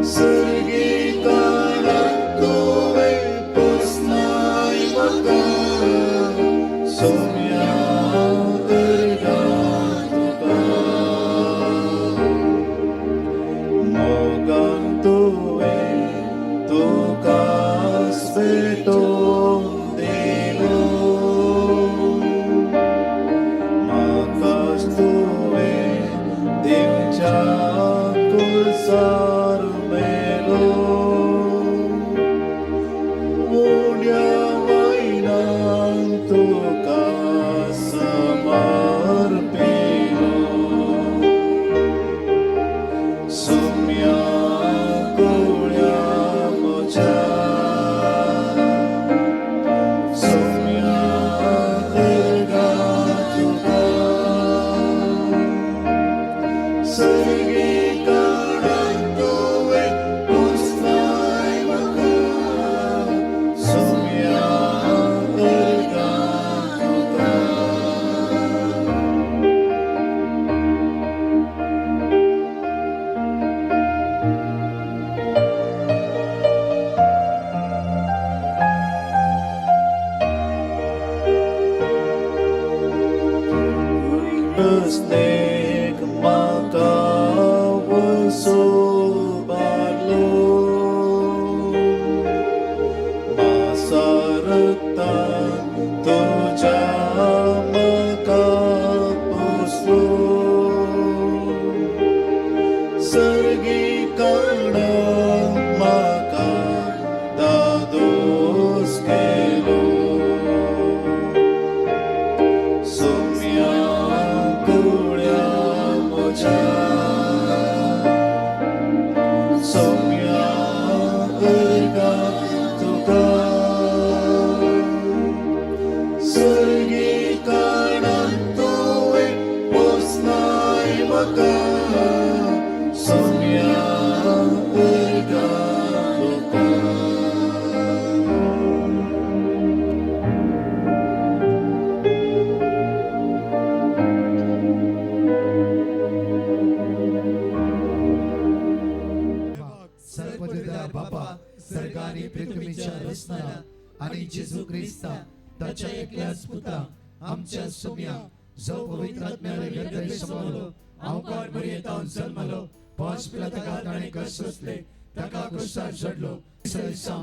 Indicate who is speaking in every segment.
Speaker 1: सर्गीकरणाक तुवें पोसलाय म्हाका सोम्या अर्गां तुका मोगान तुवें तुकाच भेटोवन दिलो म्हाकाच तुवें दिवच्या कुर्सार मेलो उड्या वयल्यान तुका समर्पिलो सुम्या कुळ्या म्हज्या सुम्या अर्गां तुका सर्गीकरणाक तुवें पोसलाय म्हाका सुम्या अर्गां तुका. स्नेक म्हाका वसोबारलो मासारक्तान तुज्या म्हाका पोसलो सर्गीकरणाक म्हाका दादोस केलो सुम्या कुळ्या म्हज्या सोम्या अर्गां तुका सर्गीकरणाक तुवें पोसलाय म्हाका सोम्या अर्गां तुका.
Speaker 2: सर्वपवित्र बापा, सर्ग आणि पृथ्वीच्या रचणारा आणि जेजू ख्रिस्ता ताच्या एकल्याच पुता आमच्या सोम्या, जो पवित्र आत्म्याला गर्भे समावलो, अवकार मरियेतावन जन्मलो, पांच पिलाताका ताणे कष्ट सोंसले, ताका क्रुसार चडलो,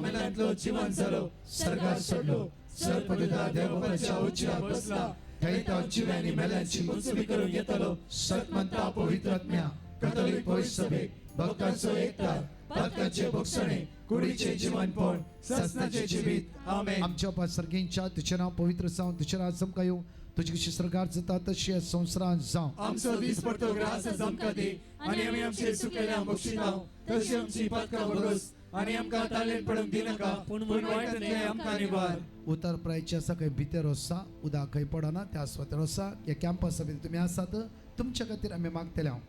Speaker 2: मेल्यांतलो जिवन जालो, सर्गात सोडलो, सर्वपवित्र देवबापाच्या उजव्या बसला, थंय तो जिव्यांनी मेल्यांची मुंचवी करून येतलो. सतमंता पवित्र आत्म्या, कथोलिक पवित्र सभेक, भक्तांचो एकता, पातकांचे भोगसणे, कुडीचे जीवनपण, सासणाचे जिवीत. आमेन.
Speaker 3: आमच्या बापा सर्गींच्या, तुझें नांव पवित्र जावं, तुझें राज आमकां येवं, तुजी कशी सरकार जाता तशी ह्या संवसारांत जावं.
Speaker 2: आमचो दीस पडतो ग्रास आमकां दी आनी आमी आमचे चुकलेल्या बक्षिताव तशी आमची पातकां भोगस आनी आमकां तालेन पडूंक दिनाका, पूण वायटांतलें आमकां निवार.
Speaker 3: उतर प्रायचे आसा, खंय भितर आसा, उदक खंय पडना त्या सुवातेर आसा. ह्या कॅम्पसा भितर तुमी आसात, तुमच्या खातीर आमी मागतले. हांव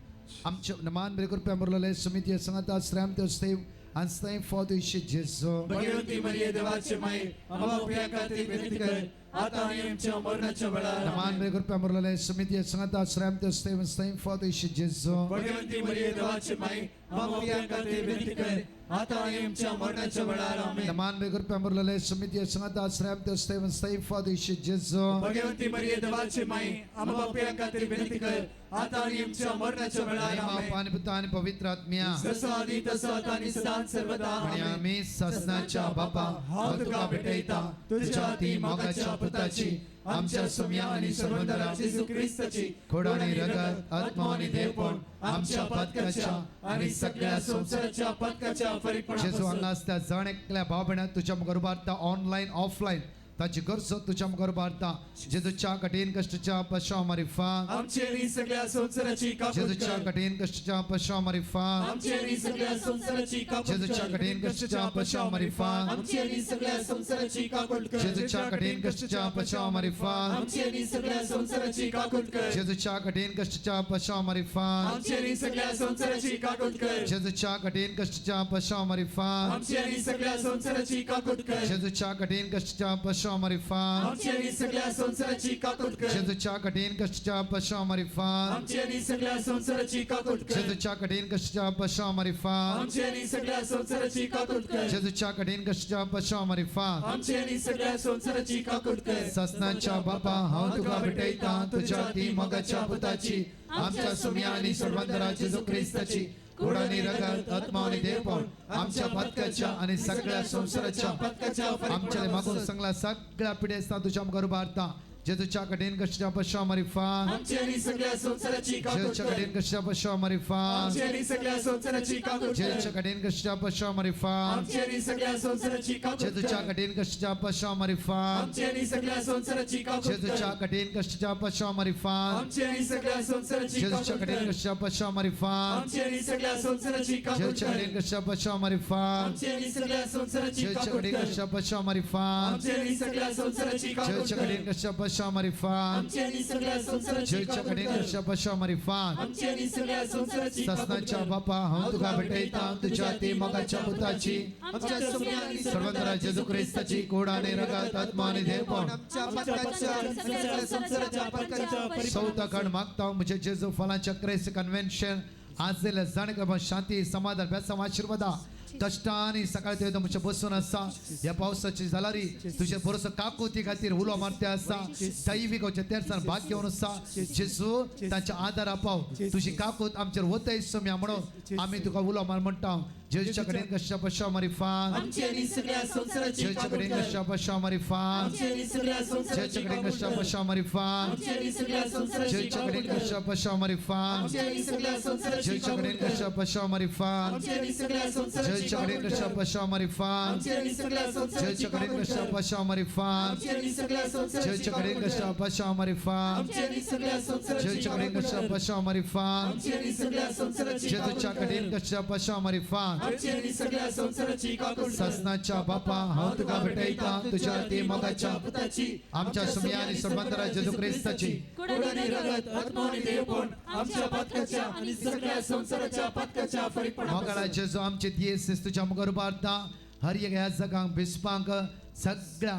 Speaker 3: आमच्या नमान बरे कृपया मुरलेले समिती सांगता श्राम त्यो सेव आनी फॉद जेजू.
Speaker 2: भगवती मरिये देवाचे माई, आम्हा पाप्यां खातीर विनंती कर, आता आणि आमच्या मरणाच्या वेळार.
Speaker 3: नमान बरे कृपया मुरलेले समिती सांगता श्राम त्यो सेव आनी फॉद जेजू.
Speaker 2: भगवंती मरिये देवाचे माई, आम्हा पाप्यां खातीर विनंती कर, आता आणि आमच्या मरणाच्या वेळार. आमेन.
Speaker 3: नमान बरे कृपया मुरलेले समिती सांगता श्राम त्यो सेव आनी फॉद जेजू.
Speaker 2: भगवंती मरिये देवाचे माई, आम्हा पाप्यां खातीर विनंती कर, आता आणि आमच्या मरणाच्या वेळार. आमेन.
Speaker 3: आणि पुता आणि पवित्र आत्म्या.
Speaker 2: जसं आधी तसं आता आणि सदा सर्वदा.
Speaker 3: आणि
Speaker 2: आमेन.
Speaker 3: आम्ही सासनाच्या बापा,
Speaker 2: हांव तुका भेटयता तुझ्या अति मोगाच्या पुताची, आमच्या सुम्या आणि सर्वंदरा जेजू ख्रिस्ताची
Speaker 3: खोड आणि रगत, आत्मा आणि देवपण,
Speaker 2: आमच्या पातकाच्या आणि सगळ्या संसाराच्या पातकाच्या
Speaker 3: जेजू
Speaker 2: फरीकपणापासून
Speaker 3: हांगा आसता जण एकल्या भाव भयणां तुझ्या मुखार उबारता, ऑनलायन ऑफलायन ताची गरजो तुझ्या मुखार उबारता. जेजूच्या कठीण कष्टाच्या पश्चाव मारिफा
Speaker 2: आमची आणि सगळ्या संसाराची काकूट
Speaker 3: जेजूच्या
Speaker 2: कर.
Speaker 3: कठीण कष्टाच्या पश्चाव मारिफा
Speaker 2: आमची आणि सगळ्या संसाराची काकूट
Speaker 3: जेजूच्या
Speaker 2: कर.
Speaker 3: कठीण कष्टाच्या पश्चाव मारिफा
Speaker 2: आमची आणि सगळ्या संसाराची काकूट कर.
Speaker 3: जेजूच्या कठीण कष्टाच्या पश्चाव मारिफा
Speaker 2: आमची आणि सगळ्या संसाराची काकूट कर.
Speaker 3: जेजूच्या कठीण कष्टाच्या पश्चाव मारिफा
Speaker 2: आमची आणि सगळ्या संसाराची काकूट कर.
Speaker 3: जेजूच्या कठीण कष्टाच्या पश्चाव मारिफा
Speaker 2: आमची आणि सगळ्या संसाराची काकूट कर.
Speaker 3: जेजूच्या कठीण कष्टाच्या पश्चाव पश्चात मारिफात
Speaker 2: आमची आनी सगळ्या संवसाराची काकूट कर
Speaker 3: जेजूच्या कठीण कष्टाच्या पश्चात मारिफात
Speaker 2: आमची आनी सगळ्या संवसाराची काकूट कर
Speaker 3: जेजूच्या कठीण कष्टाच्या पश्चात मारिफात
Speaker 2: आमची आनी सगळ्या संवसाराची काकूट कर
Speaker 3: जेजूच्या कठीण कष्टाच्या पश्चात मारिफात
Speaker 2: आमची आनी सगळ्या संवसाराची काकूट कर
Speaker 3: ससनाच्या बापा हांव तुका भेटयता तुझ्या ती मोगाच्या पुताची आमच्या सुम्या आणि सर्वांतरा जेजू क्रिस्ताची कुडानी रगत आत्मा आणि देवपण आमच्या पातकाच्या आणि सगळ्या संसाराच्या
Speaker 2: पातकाच्या
Speaker 3: आमच्या मागून सांगला सगळ्या पिढ्यास्ता तुझ्या मुखार उबारता जेजूच्या कठीण कष्टाच्या पश्चात मारिफात
Speaker 2: आमची आनी सगळ्या संवसाराची काकूट
Speaker 3: जेजूच्या
Speaker 2: कर
Speaker 3: कठीण कष्टाच्या पश्चात मारिफात
Speaker 2: आमची आनी सगळ्या संवसाराची काकूट कर
Speaker 3: जेजूच्या कठीण कष्टाच्या पश्चात मारिफात
Speaker 2: आमची आनी सगळ्या संवसाराची काकूट
Speaker 3: जेजूच्या
Speaker 2: कर
Speaker 3: कठीण कष्टाच्या पश्चात मारिफात
Speaker 2: आमची आनी सगळ्या संवसाराची काकूट
Speaker 3: जेजूच्या
Speaker 2: कर
Speaker 3: कठीण कष्टाच्या पश्चात मारिफात
Speaker 2: आमची आनी सगळ्या संवसाराची
Speaker 3: जेजूच्या
Speaker 2: काकूट
Speaker 3: कठीण
Speaker 2: कर
Speaker 3: कष्टाच्या पश्चात मारिफात
Speaker 2: आमची आनी सगळ्या संवसाराची काकूट
Speaker 3: जेजूच्या
Speaker 2: कर
Speaker 3: कठीण कष्टाच्या पश्चात मारिफात
Speaker 2: आमची आनी सगळ्या संवसाराची
Speaker 3: जेजूच्या
Speaker 2: काकूट
Speaker 3: कठीण
Speaker 2: कर
Speaker 3: कष्टाच्या पश्चात मारिफात
Speaker 2: आमची आनी सगळ्या संवसाराची काकूट
Speaker 3: जेजूच्या
Speaker 2: कर
Speaker 3: कठीण कष्टाच्या पश्चात मारिफात
Speaker 2: आमची आनी सगळ्या संवसाराची
Speaker 3: जेजूच्या
Speaker 2: काकूट
Speaker 3: कठीण
Speaker 2: कर
Speaker 3: कष्टाच्या पश्चात मारिफात
Speaker 2: आमची आनी सगळ्या संवसाराची काकूट
Speaker 3: ससनाच्या
Speaker 2: कर
Speaker 3: बापा हांव तुका भेटयता तुझ्या ती मोगाच्या पुताची
Speaker 2: आमच्या सुम्या आणि
Speaker 3: सर्वंतरा जेजू क्रिस्ताची कोड आणि रगत आत्मा आणि देवपण
Speaker 2: आमच्या पातकाच्या आणि सगळ्या संवसाराच्या पातकाच्या
Speaker 3: चौथा खंड मागता म्हणजे जेजू फलांच्या क्रेस कन्व्हेन्शन आज दिले जाणें शांती समाधान बेसांव आशिर्वादा कष्टांनी सकाळी ते तुमचे बसून आसा ह्या पावसाची जालारी तुझे बरोसो काकुती खातीर उलो मारते आसा दैवीक तेरसान भाग घेवन आसा जेजू तांच्या आदारा पाव तुजी काकूत आमचेर वतय सम्या म्हणून आमी तुका उलो मार म्हणटा जेजूच्या कडेन कश्या पश्या मारिफात
Speaker 2: आमची आनी सगळ्या संवसाराची
Speaker 3: जेजूच्या
Speaker 2: काकूट
Speaker 3: कडेन
Speaker 2: कर
Speaker 3: कश्या पश्या मारिफात
Speaker 2: आमची आनी सगळ्या संवसाराची
Speaker 3: जेजूच्या कडेन
Speaker 2: काकूट
Speaker 3: कश्या
Speaker 2: कर
Speaker 3: पश्या मारिफात
Speaker 2: आमची आनी सगळ्या संवसाराची
Speaker 3: जेजूच्या
Speaker 2: काकूट
Speaker 3: कडेन
Speaker 2: कर
Speaker 3: कश्या पश्या मारिफात
Speaker 2: आमची आनी सगळ्या संवसाराची
Speaker 3: जेजूच्या
Speaker 2: काकूट
Speaker 3: कडेन
Speaker 2: कर
Speaker 3: कश्या पश्या मारिफात
Speaker 2: आमची आनी सगळ्या संवसाराची
Speaker 3: जेजूच्या कडेन
Speaker 2: काकूट
Speaker 3: कश्या
Speaker 2: कर
Speaker 3: पश्या मारिफात
Speaker 2: आमची आनी सगळ्या संवसाराची
Speaker 3: जेजूच्या कडेन
Speaker 2: काकूट
Speaker 3: कश्या
Speaker 2: कर
Speaker 3: पश्या मारिफात
Speaker 2: आमची आनी सगळ्या संवसाराची
Speaker 3: जेजूच्या कडेन
Speaker 2: काकूट
Speaker 3: कश्या
Speaker 2: कर
Speaker 3: पश्या मारिफात
Speaker 2: आमची आनी सगळ्या संवसाराची
Speaker 3: जेजूच्या कडेन
Speaker 2: काकूट
Speaker 3: कश्या
Speaker 2: कर
Speaker 3: पश्या मारिफात
Speaker 2: आमची आनी सगळ्या संवसाराची
Speaker 3: जेजूच्या
Speaker 2: काकूट
Speaker 3: कडेन
Speaker 2: कर
Speaker 3: कश्या पश्या मारिफात
Speaker 2: आमची आनी सगळ्या संवसाराची काकूट कर
Speaker 3: ससनाच्या बापा हांव तुका भेटयता तुझ्या ती मोगाच्या
Speaker 2: पुताची
Speaker 3: आमच्या सुम्या आणि सर्वांतरा जेजू क्रिस्ताची
Speaker 2: कुडाने रगत आत्मा आणि देवपण आमच्या पातकाच्या आणि सगळ्या संवसाराच्या पातकाच्या
Speaker 3: मोगाळा जेजू आमचे दियेस तुझ्या मुखार उबारता हर एक ह्या जगांक बिस्पांक सगळ्या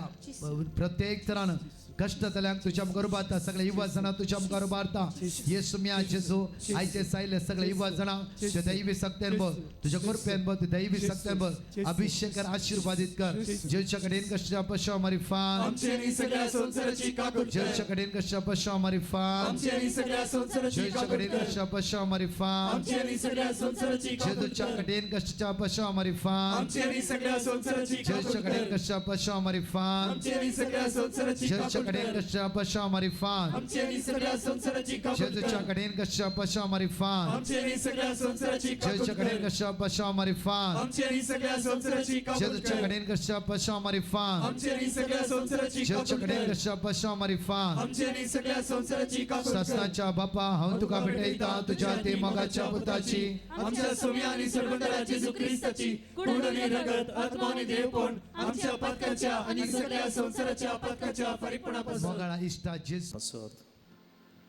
Speaker 3: प्रत्येक तरान कष्ट जाल्यांक तुझ्या मुखार उबारता सगळे युवा जाणां तुझ्या मुखार उबारता येसू मिया जेजू आयचे सायले सगळे युवा जाणां तुझ्या दैवी सक्त्यान बघ तुझ्या कृपेन बघ दैवी सक्त्यान बघ अभिषेक कर आशीर्वादित कर जेजूच्या कडेन कष्टा पश्चा मारिफात
Speaker 2: आमची आनी सगळ्या संवसाराची काकूट कर
Speaker 3: जेजूच्या कडेन कष्टा पश्चा मारिफात
Speaker 2: आमची आनी सगळ्या संवसाराची
Speaker 3: जेजूच्या
Speaker 2: काकूट
Speaker 3: कडेन
Speaker 2: कर
Speaker 3: कष्टा पश्चा मारिफात
Speaker 2: आमची आनी सगळ्या संवसाराची काकूट
Speaker 3: जेजूच्या
Speaker 2: कर
Speaker 3: कडेन कष्टाच्या पश्चा मारिफात
Speaker 2: आमची आनी सगळ्या संवसाराची काकूट
Speaker 3: जेजूच्या कडेन
Speaker 2: कर
Speaker 3: कष्टा पश्चा मारिफात
Speaker 2: आमची आनी सगळ्या संवसाराची
Speaker 3: जेजूच्या
Speaker 2: काकूट
Speaker 3: कडेन
Speaker 2: कर
Speaker 3: कष्टा पश्चा मारिफात
Speaker 2: आमची आनी सगळ्या संवसाराची काकूट
Speaker 3: जेजूच्या
Speaker 2: कर
Speaker 3: कडेन कष्टा पश्चा मारिफात
Speaker 2: आमची आनी सगळ्या संवसाराची काकूट
Speaker 3: जेजूच्या कडेन
Speaker 2: कर
Speaker 3: कष्टा पश्चा मारिफात
Speaker 2: आमची आनी सगळ्या संवसाराची काकूट
Speaker 3: जेजूच्या
Speaker 2: कर
Speaker 3: कडेन कष्टा पश्चा मारिफात
Speaker 2: आमची आनी सगळ्या संवसाराची
Speaker 3: जेजूच्या
Speaker 2: काकूट
Speaker 3: कडेन
Speaker 2: कर
Speaker 3: कष्टा पश्चा मारिफात
Speaker 2: आमची आनी सगळ्या संवसाराची काकूट कर
Speaker 3: ससनाच्या बापा हांव तुका भेटयता तुझ्या ते मोगाच्या पुताची
Speaker 2: आमच्या सुम्या आणि सर्वंतरा जेजू क्रिस्ताची कुड आणि रगत आत्मा आणि देवपण आमच्या पातकाच्या आणि सगळ्या संवसाराच्या पातकाच्या फरीकपणापासून
Speaker 3: मोगाळा इश्टा जेजू
Speaker 4: पासत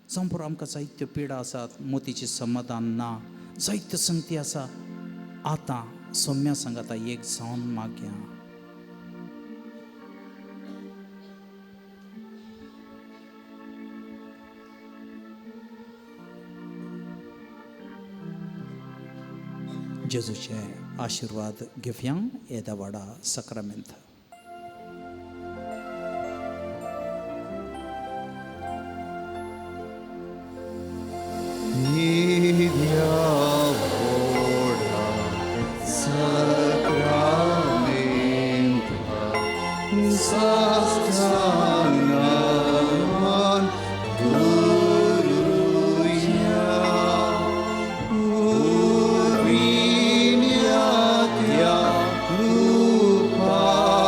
Speaker 4: जावं पुरो आमकां जायत्यो पिडा आसात मोतीचें समाधान ना जायत्यो संगती आसा आतां सोम्या सांगाता एक जावन मागया जेजूचे आशिर्वाद घेवया येदा वाडा सक्रामेंत.
Speaker 1: Sasana Guruya Uvinyatya Rupa.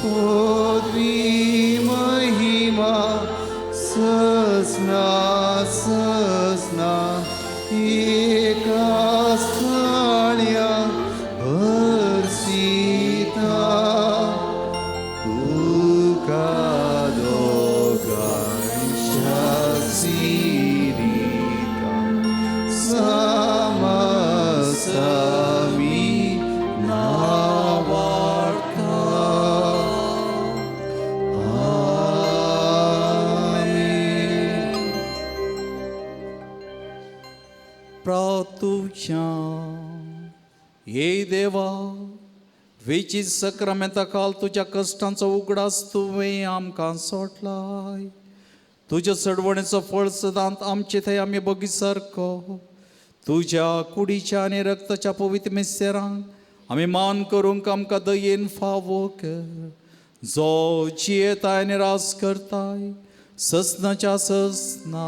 Speaker 1: पदवी महिमा ससना ससना एका स्थळ्या भरसिता तुका दोगांच्या सिरिता समसमी नावार्ता. आमेन.
Speaker 4: प्रातुच्या हे देवा, वेचीत सक्रामेंता काल तुज्या कश्टांचो उगडास तुवें आमकां सोडलाय. तुज्या सडवणेचो फळ सदांत आमचे थंय आमी बगी सारको तुज्या कुडीच्या आनी रक्ताच्या पवित्र मिस्तेरांक आमी मान करूंक आमकां दयेन फावो कर, जो जियेताय आनी रास करताय ससनाच्या ससना.